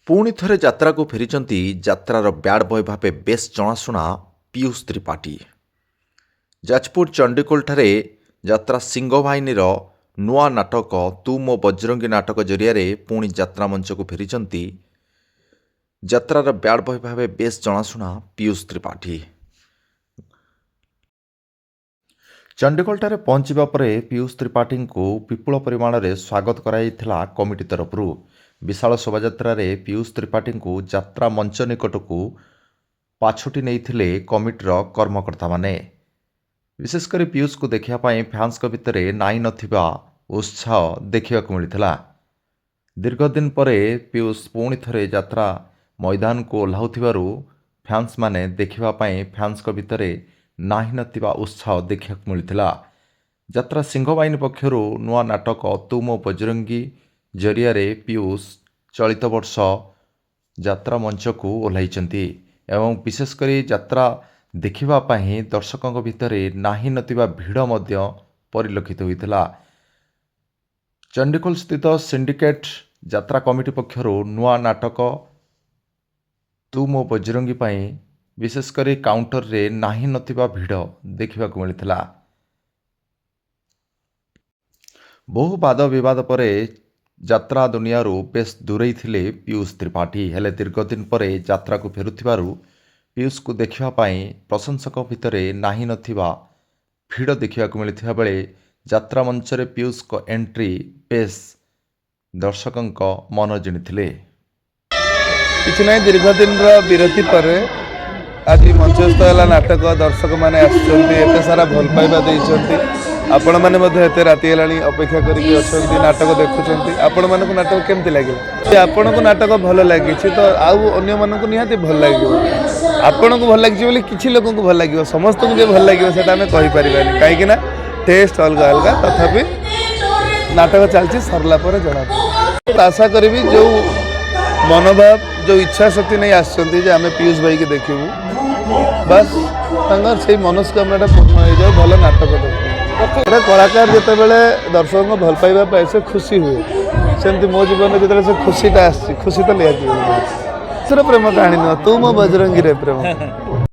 ପୁଣି ଥରେ ଯାତ୍ରାକୁ ଫେରିଛନ୍ତି ଯାତ୍ରାର ବ୍ୟାଡ୍ ବୟ ଭାବେ ବେଶ୍ ଜଣାଶୁଣା ପୀୟୂଷ ତ୍ରିପାଠୀ। ଯାଜପୁର ଚଣ୍ଡିଖୋଲଠାରେ ଯାତ୍ରା ସିଂହବାହିନୀର ନୂଆ ନାଟକ ତୁ ମୋ ବଜରଙ୍ଗୀ ନାଟକ ଜରିଆରେ ପୁଣି ଯାତ୍ରା ମଞ୍ଚକୁ ଫେରିଛନ୍ତି ଯାତ୍ରାର ବ୍ୟାଡ୍ ବୟ ଭାବେ ବେଶ୍ ଜଣାଶୁଣା ପୀୟୂଷ ତ୍ରିପାଠୀ। ଚଣ୍ଡିଖୋଲଠାରେ ପହଞ୍ଚିବା ପରେ ପୀୟୂଷ ତ୍ରିପାଠୀଙ୍କୁ ବିପୁଳ ପରିମାଣରେ ସ୍ୱାଗତ କରାଯାଇଥିଲା କମିଟି ତରଫରୁ। ବିଶାଳ ଶୋଭାଯାତ୍ରାରେ ପୀୟୂଷ ତ୍ରିପାଠୀଙ୍କୁ ଯାତ୍ରା ମଞ୍ଚ ନିକଟକୁ ପାଛୋଟି ନେଇଥିଲେ କମିଟିର କର୍ମକର୍ତ୍ତାମାନେ। ବିଶେଷ କରି ପୀୟୂଷଙ୍କୁ ଦେଖିବା ପାଇଁ ଫ୍ୟାନ୍ସଙ୍କ ଭିତରେ ନାହିଁ ନଥିବା ଉତ୍ସାହ ଦେଖିବାକୁ ମିଳିଥିଲା। ଦୀର୍ଘଦିନ ପରେ ପୀୟୂଷ ପୁଣି ଥରେ ଯାତ୍ରା ମଇଦାନକୁ ଓହ୍ଲାଉଥିବାରୁ ଫ୍ୟାନ୍ସମାନେ ଦେଖିବା ପାଇଁ ଫ୍ୟାନ୍ସଙ୍କ ଭିତରେ ନାହିଁ ନଥିବା ଉତ୍ସାହ ଦେଖିବାକୁ ମିଳିଥିଲା। ଯାତ୍ରା ସିଂହବାହିନୀ ପକ୍ଷରୁ ନୂଆ ନାଟକ ତୁ ମୋ ବଜରଙ୍ଗୀ ଜରିଆରେ ପୀୟୂଷ ଚଳିତ ବର୍ଷ ଯାତ୍ରା ମଞ୍ଚକୁ ଓହ୍ଲାଇଛନ୍ତି ଏବଂ ବିଶେଷ କରି ଯାତ୍ରା ଦେଖିବା ପାଇଁ ଦର୍ଶକଙ୍କ ଭିତରେ ନାହିଁ ନଥିବା ଭିଡ଼ ମଧ୍ୟ ପରିଲକ୍ଷିତ ହୋଇଥିଲା। ଚଣ୍ଡିଖୋଲ ସ୍ଥିତ ସିଣ୍ଡିକେଟ୍ ଯାତ୍ରା କମିଟି ପକ୍ଷରୁ ନୂଆ ନାଟକ ତୁ ମୋ ବଜରଙ୍ଗୀ ପାଇଁ ବିଶେଷ କରି କାଉଣ୍ଟରରେ ନାହିଁ ନଥିବା ଭିଡ଼ ଦେଖିବାକୁ ମିଳିଥିଲା। ବହୁ ବାଦ ବିବାଦ ପରେ ଯାତ୍ରା ଦୁନିଆରୁ ବେଶ୍ ଦୂରେଇ ଥିଲେ ପୀୟୂଷ ତ୍ରିପାଠୀ। ହେଲେ ଦୀର୍ଘଦିନ ପରେ ଯାତ୍ରାକୁ ଫେରୁଥିବାରୁ ପୀୟୂଷଙ୍କୁ ଦେଖିବା ପାଇଁ ପ୍ରଶଂସକଙ୍କ ଭିତରେ ନାହିଁ ନଥିବା ଭିଡ଼ ଦେଖିବାକୁ ମିଳିଥିବା ବେଳେ ଯାତ୍ରା ମଞ୍ଚରେ ପୀୟୂଷଙ୍କ ଏଣ୍ଟ୍ରି ବେଶ୍ ଦର୍ଶକଙ୍କ ମନ ଜିଣିଥିଲେ। କିଛି ନାହିଁ, ଦୀର୍ଘ ଦିନର ବିରତି ପରେ ଆଜି ମଞ୍ଚସ୍ଥ ହେଲା ନାଟକ। ଦର୍ଶକମାନେ ଆସିଛନ୍ତି, ଏତେ ସାରା ଭଲ ପାଇବା ଦେଇଛନ୍ତି। ଆପଣମାନେ ମଧ୍ୟ ଏତେ ରାତି ହେଲାଣି ଅପେକ୍ଷା କରିକି ଅଛନ୍ତି, ନାଟକ ଦେଖୁଛନ୍ତି। ଆପଣମାନଙ୍କୁ ନାଟକ କେମିତି ଲାଗିଲା? ଯଦି ଆପଣଙ୍କୁ ନାଟକ ଭଲ ଲାଗିଛି ତ ଆଉ ଅନ୍ୟମାନଙ୍କୁ ନିହାତି ଭଲ ଲାଗିବ। ଆପଣଙ୍କୁ ଭଲ ଲାଗିଛି ବୋଲି କିଛି ଲୋକଙ୍କୁ ଭଲ ଲାଗିବ, ସମସ୍ତଙ୍କୁ ଯେ ଭଲ ଲାଗିବ ସେଇଟା ଆମେ କହିପାରିବାନି, କାହିଁକିନା ଟେଷ୍ଟ ଅଲଗା ଅଲଗା। ତଥାପି ନାଟକ ଚାଲିଛି, ସରିଲା ପରେ ଜଣାପଡ଼ିବ। ଆଶା କରିବି ଯେଉଁ ମନୋଭାବ, ଯେଉଁ ଇଚ୍ଛା ଶକ୍ତି ନେଇ ଆସିଛନ୍ତି ଯେ ଆମେ ପୀୟୂଷ ଭାଇକି ଦେଖିବୁ, ବାସ୍ ତାଙ୍କର ସେଇ ମନସ୍କାମନାଟା ପୂର୍ଣ୍ଣ ହେଇଯାଉ, ଭଲ ନାଟକ ଦେଖିବୁ। ଗୋଟେ କଳାକାର ଯେତେବେଳେ ଦର୍ଶକଙ୍କ ଭଲ ପାଇବା ପାଏ ସେ ଖୁସି ହୁଏ, ସେମିତି ମୋ ଜୀବନରେ ଯେତେବେଳେ ସେ ଖୁସିଟା ଆସିଛି, ଖୁସି ତ ନିହାତି। ସେଟା ପ୍ରେମ କାହାଣୀ ନୁହଁ, ତୁ ମୋ ବଜରଙ୍ଗୀରେ ପ୍ରେମ।